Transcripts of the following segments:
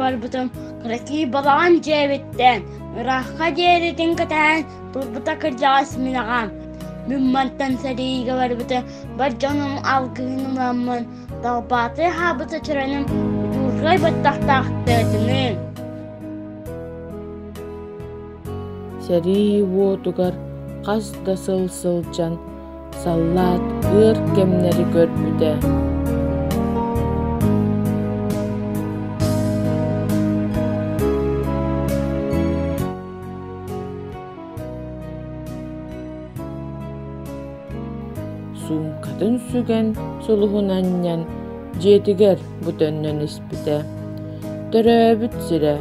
барбытым кыракый балаҕан дьиэбиттэн ыраахха диэритин кэтэһэн турбута кырдьаҕас мин аҕам. Мин мантан сэриигэ барбыта бар дьонум алгыһын ыламмын далбаатыы хаалбыта чөрөнүм удьуургай баттахтаах тыатыныын. Сэрии уотугар хас да сыл сылдьан саллаат ыар кэмнэри көрбүтэ. Суумкатын сүгэн сулуһун анньан дьиэтигэр бу төннөн испитэ. Төрөөбүт сирэ,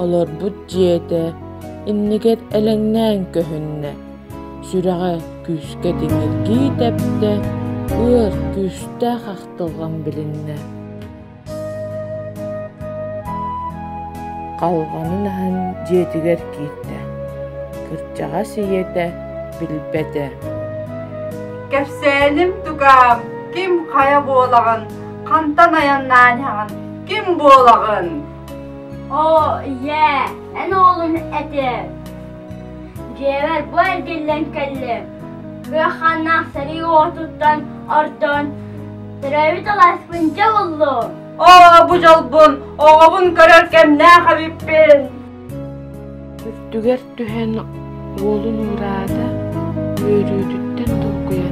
олорбут дьиэтэ иннигэр элэҥнээн көһүннэ. Сүрэҕэ күүскэ тиҥиргии тэптэ, ыар күүстээх ахтылҕан билиннэ. Халҕанын аһан дьиэтигэр киирдэ, кырдьаҕас ийэтэ билбэтэ Кэпсээним тукаам, ким хайа буолаҕын, хантан айаннаан иһэҕин, ким буолаҕын? Оо, ийээ, эн оҕолун этэ. Дьиэбэр бу эргиллэн кэллим. Кыа хааннаах сэрии уотуттан ордон, төрөөбүт алааспын дьэ буллум. Оо, бу дьолбун, оҕобун көрөр кэмнээх эбиппин. Үрдүгэр түһэн уолун уураата, үөрүүтүттэн долгуйан.